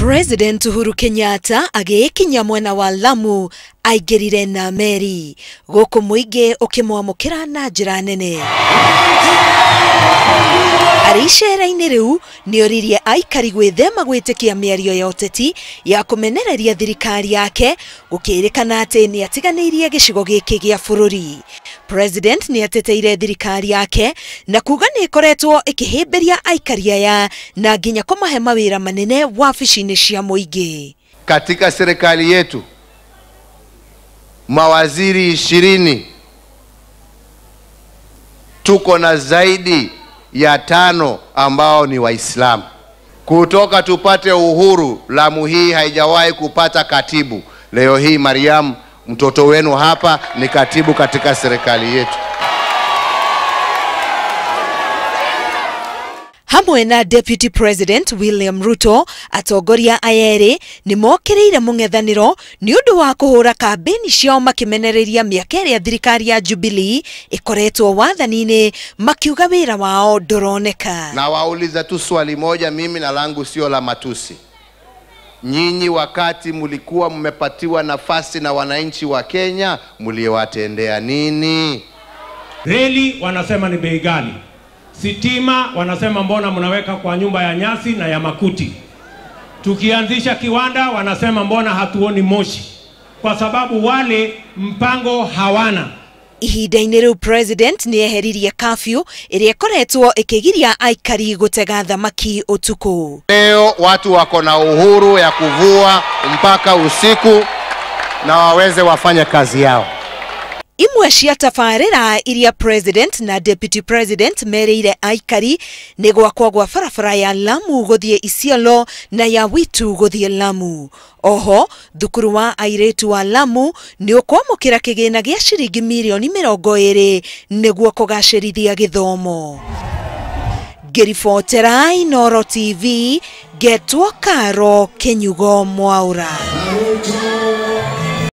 President Uhuru Kenyatta agĩkinya mwena wa Lamu aingĩrire na meri gũkũ mũingĩ ũkĩmwamũkĩra na njĩra nene. Arĩ icera-inĩ rĩu nĩoririe aikari gwĩthema gwĩtĩkia mĩario ya ũteti ya kũmenereria thirikari yake gũkĩrĩkana atĩ nĩatiganĩirie gĩcigo gĩkĩ gĩa bũrũri. President nĩateteire thirikari yake na kuga nĩ ĩkoretwo ĩkĩhĩmbĩria aikari aya na nginya kũmahe mawĩra manene wabici-inĩ cia mũingĩ. Katika serikali yetu mawaziri 20, tuko na zaidi ya 5 ambao ni Waislamu. Kutoka tupate uhuru, Lamu hii haijawahi kupata katibu. Leo hii Mariam, mtoto wenu hapa, ni katibu katika serikali yetu. Hamwe na Deputy President William Ruto, atongoria aya erĩ nĩ mokĩrĩire mũng'ethanĩro nĩ ũndũ wa kũhũra kambĩni ciao makĩmenereria mĩaka ĩrĩa thirikari ya Jubilee ĩkoretwo wathani-inĩ, makiuga wĩra wao ndũroneka. Na wauliza tu swali moja, mimi na langu sio la matusi. Nyinyi wakati mlikuwa mmepatiwa nafasi na wananchi wa Kenya, mliwatendea nini? Reli wanasema ni bei ghali. Sitima wanasema mbona mnaweka kwa nyumba ya nyasi na ya makuti. Tukianzisha kiwanda wanasema mbona hatuoni moshi, kwa sababu wale mpango hawana. Ihinda-inĩ rĩu President nĩ eheririe curfew ĩrĩa ĩkoretwo ĩkĩgiria aikari gũtega thamaki ũtukũ. Leo watu wako na uhuru ya kuvua mpaka usiku na waweze wafanye kazi yao. Imwe cia tabarĩra iria President na Deputy President merĩire aikari nĩ gwakwo gwa barabara ya Lamu gũthiĩ Isiolo na ya Witu gũthiĩ Lamu. Oho, thukuru wa airĩtu wa Lamu nĩ ũkwamũkĩra kĩgĩna gĩa ciringi mirioni 20 nĩguo kũgacĩrithia gĩthomo. Ngĩribotera Inooro TV, ngetwo Karo Kĩnyugo Mwaura.